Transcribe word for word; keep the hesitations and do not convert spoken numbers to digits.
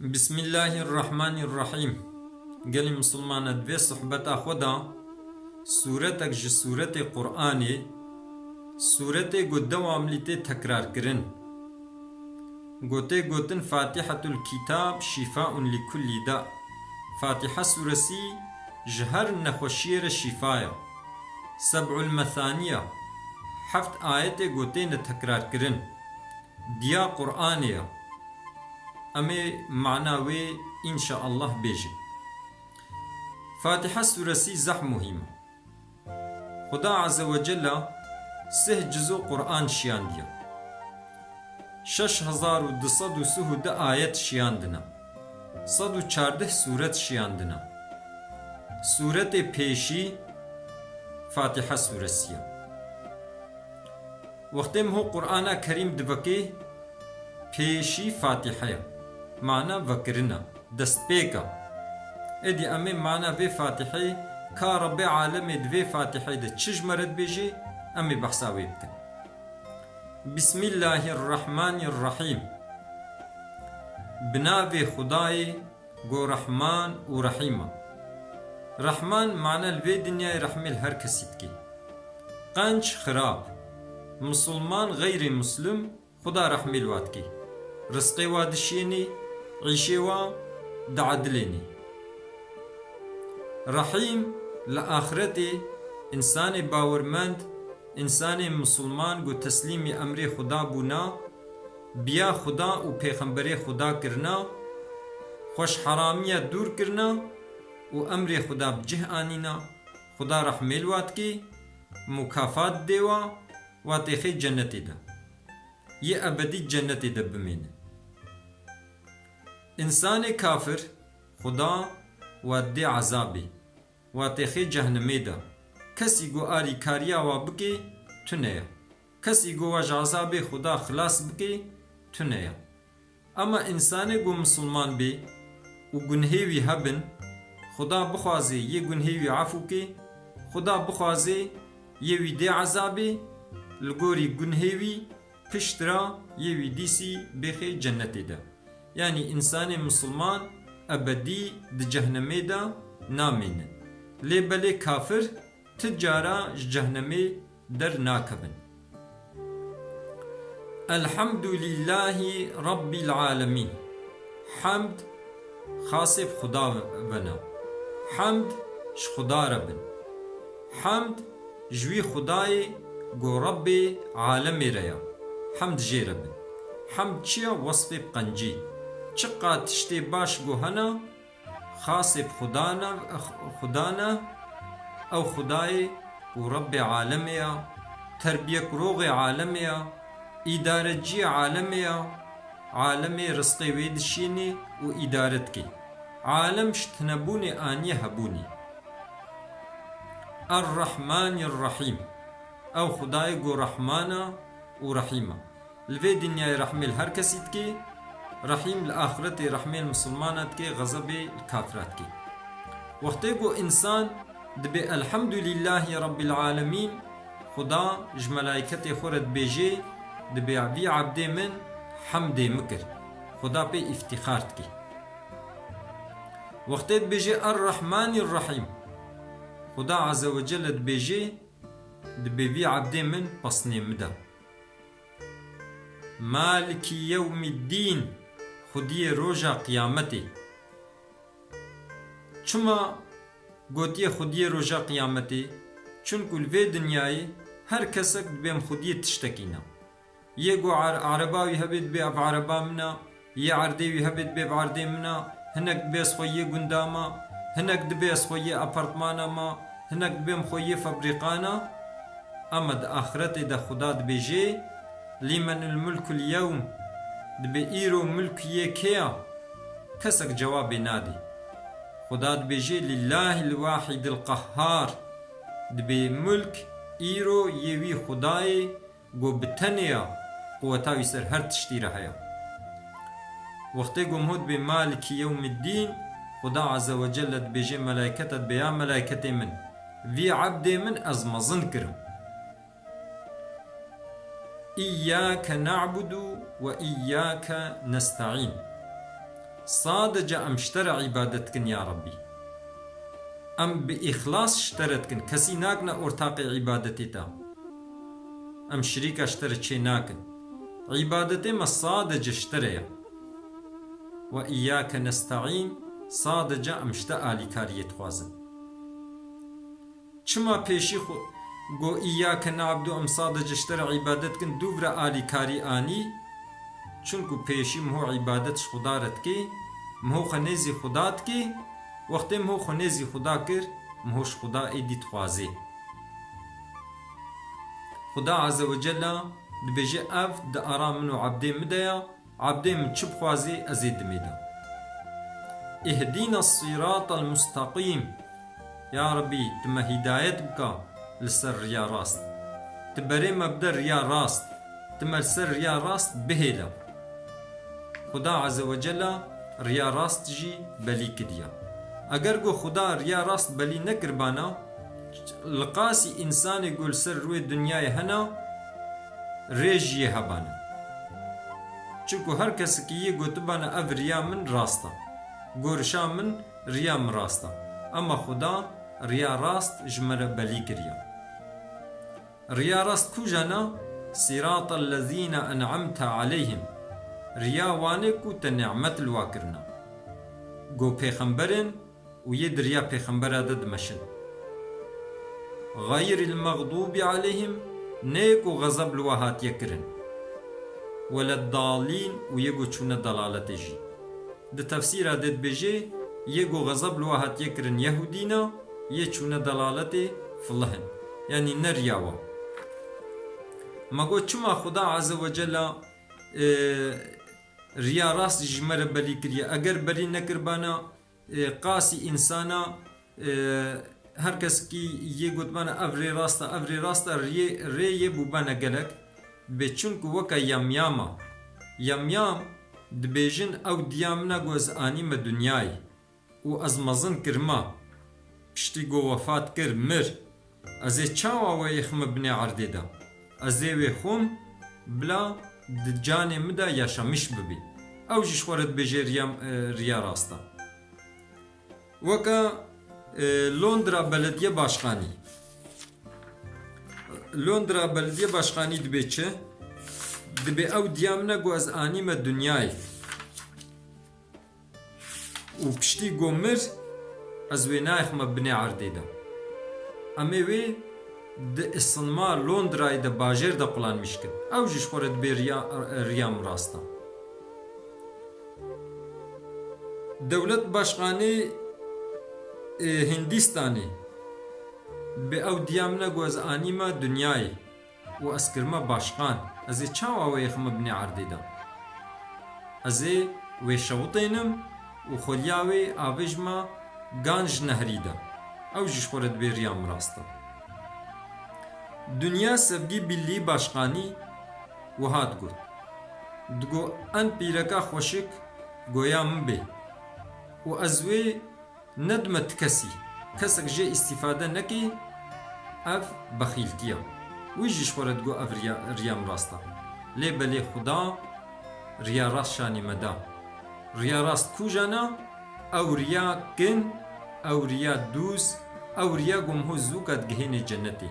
Bismillahirrahmanirrahîm. Gelî misilmane, di vê sohbeta xwe de sûretek ji sûretê Qur'anê, sûretê ku dewamlî tê tekrarkirin, ku tê gotin Fatihatul Kitab şîfaun li kullî da. Fatiha sûresî ji her nexweşiyê re şîfa ye. Seb'ul Mesaniya, heft ayetê ku têne tekrarkirin, diya Qur'anê ye. Em ê mana wê înşaallah bêjin. Fatiha sûresî zehf muhîm e. Xuda Azze ve Celle sih cizo Qur'an şiyandiye. Şeş hezar û du sed û sih û du ayet şiyandine. Sed û çardeh sûret şiyandine. Sûretê pêşî Fatiha sûresî ye. Wextê miho Qur'ana Kerîm divekê, pêşî Fatiha ye. Mana vekirina, destpêka. Êdî em ê mana vê Fatiheyê, ka Rebbê Alemê di vê Fatiheyê de çi ji me re dibêjê, em ê behsa wê bikin. Bismillahirrahmanirrahîm. Bi navê Xudayê ku Rehman û Rehîm e. Rehman mane li vê dinyayê rehmê li her kesî dikê. Qenc, xirab, misilman, xeyrê muslim, Xuda rehmê li wa dikê. Rizqê wa dişiyênê, îşê wa diedilênê. Rehîm li axretê, însanê bawermend, însanê misilman ku teslîmî emrê Xuda bûna, biya Xuda û pêxemberê Xuda kirina, xweşheramiya dûr kirina û emrê Xuda bi cih anîna, Xuda rehmê li wa dikê, mukafat didê wa, wa têxê cennetê de. Yê ebedî cennetê de bimêne. Însanê kafir, Xuda wa didê ezabê, wa têxê cehnemê de. Kesî ku arîkariya wa bikê, tune ye. Kesî ku wa ji ezabê Xuda xilas bikê, tune ye. Ema însanê ku misilman bê û gunhê wî hebin, Xuda bixwazê yê gunhê wî efû kê, Xuda bixwazê yê wî dê ezabê, li gorî gunhê wî piştre yê wî dîsî bêxê cennetê de. Yanî însanê misilman ebedî di cehnemê de namênin. Lê belê kafir ti cara ji cehnemê dernakevin. Elhamdulîllahî Rabbîl Alemîn. Hemd xasê bi Xuda ve ne. Hemd ji Xuda re bin. Hemd ji wî Xudayê ku Rebbê alemê re ye. Hemd jê re bin. Hemd çi ye? Wesfê bi qencî. Çiqa tiştê baş ku hene, xasê bi Xuda ne, Xuda ne, ew Xudayê ku Rebbê alemê ye, terbiyekroxê alemê ye, îdareciyê alemê ye, alemê rizqê wê dişînê û îdare dikê. Alem ji tinebûnê aniye hebûnê. Er-Rehmanir-Rehîm. Ew Xudayê ku Rehman e û Rehîm e. Li vê dinyayê rehmê li her kesî dikê, rehîm li axretê rehmê li misilmana dikê, xezebê li kafira dikê. Wextê ku însan dibê Elhamdulîllahî Rebbîl Alemîn, Xuda ji melayketê xwe re dibêjê, dibê vî ebdê min hemdê min kir. Xuda pê îftîxar dikê. Wextê dibêjê Er-Rehmanîr-Rehîm, Xuda Azze ve Celle dibêjê, dibê vî ebdê min pesnê min da. Malikî yewmîddîn, xwediyê roja qiyametê. Çima gotiye xwediyê roja qiyametê? Çunku li vê dinyayê her kesek dibê em xwediyê tiştekî ne. Yê ku ar-, areba wî hebe dibê ev areba min e, yê erdê wî hebe dibê ev erdê min e, hinek dibê ez xwe yê gunda me, hinek dibê ez xwe yê apartmana me, hinek dibê em xwe yê febrîqana. Ama di axretê de Xuda dibêjê, "Lîmenil mulkul yewm", dibê îro milk yê kê ya? Kesek cewabê nadê. Xuda dibêjê, "Lillahil wahidil qehhar", dibê milk îro yê wî Xudayê, ku bi tenê ya, quweta wî ser her tiştî re heye. Wextê ku min dibê Malikî yewmiddîn, Xuda Azze ve Celle dibêje melayketa dibê ya melayketê min, vî ebdê min ez mezin kirim. İyyâke na'budu ve iyyâke nesta'în. Sadece em ji te re îbadet dikin ya Rebbî. Em bi îxlas ji te re dikin, kesî nakine ortaqê îbadetê te. Em şirîka ji te re çê nakin. Îbadetê me sadece ji te re ye. Ve îyâke nesta'în, sadece em ji te alîkariyê dixwazin. Çima pêşî xwe got, "Îyâke na'budu", em sadece ji te re îbadet dikin, dûv re alîkarî anî? Çunku pêşî miho îbadet ji Xuda re dikê, miho xwe nêzî Xuda dikê, wextê miho xwe nêzî Xuda kir, miho ji Xuda êdî dixwazê. Xuda Azze ve Cella dibêje, "Ev di ara min û ebdê min de ya, Abdê min çi bixwazî, ez ê dimê de. Ihdîna sîratal mustaqîm. Ya Rebî, tu me hîdayet bika li ser riya rast. Tu berê me bide riya rast. Tu me li ser riya rast bihêle." Xuda Azze ve Cella riya rast jî belî kiriye. Eger ku Xuda riya rast belî nekiribana, li qasî însanê ku li ser rûyê dinyayê hene, rê jî yê hebane. Çunku her kesekî yê gotibane, "Ev riya min rast e. Gorişa min, riya min rast e." Ema Xuda riya rast ji me re belî kiriye. Riya rast kûjan e? Sîratal lezîne en'amte aleyhim. Riya wanê ku te nîmet li wa kirine. Go pêxemberên û yê di riya pêxembera de dimeşin. Xeyril mexdûbî aleyhim, ne yê ku xezeb li we hatiye kirin. Weleddalîn, û yê ku çûne delaletê jî. Di tefsîra de dibêje, yê ku xezeb li we hatiye kirin Yehûdî ne, yê çûne delaletê filih in. Yanî ne riya we. Me got, çima Xuda Azze ve Cella, e, riya rast ji me re belî kiriye? Eger belî nekiribana, e, qasî însana, e, her kesekî yê gotibana, "Ev rê rast e, ev rê rast e", rê, rê yê bûbane gelek. Bê çunku weke yamyama. Yamyam dibêjin, "Ew diya min e ku ez anîme dinyayê û ez mezin kirime, piştî ku wefat kir, mir. Ez ê çawa wê êxime binê erdê de? Ez ê wê xwim bila di canê min de yaşamiş bibî." Ew jî ji xwe re dibêje riya, e, riya rast e. Weke, e, Londra Belediye Başkanî. Londra Belediye Başkanî dibê çi? Dibê ew diya min e ku ez anîme dinyayê. Û piştî ku mir, ez wê nayxime binê erdê de. Em ê wê di isinma Londrayê de bajêr de qulanmîş kin. Ew jî ji xwe re dibê riya, riya min rast e. Dewlet Başkanê, e, Hindistanê, bi ew diya min e ku ez anîme dinyayê û ez kirime başkan, ez ê çawa wê êxime binê erdê de? Ez ê wê şewitênim û xweliya wê avêjime Ganj Nehrî de. Ew jî ji xwe re dibê riya min rast e. Dinya Sevgî Birlîği Başkanî wiha digot, digot, "En pîreka xweşik goya min bê û ez wê nedime ti kesî. Kesek jê îstîfade nekê, ev bexîltiya." Wî jî ji xwe re digot, "Ev riya, riya min rast e." Lê belê Xuda riya rast şanî me da. Riya rast kûjan e? Ew riya kin, ew riya dûz, ew riya ku miho zûka digihêne cenetê.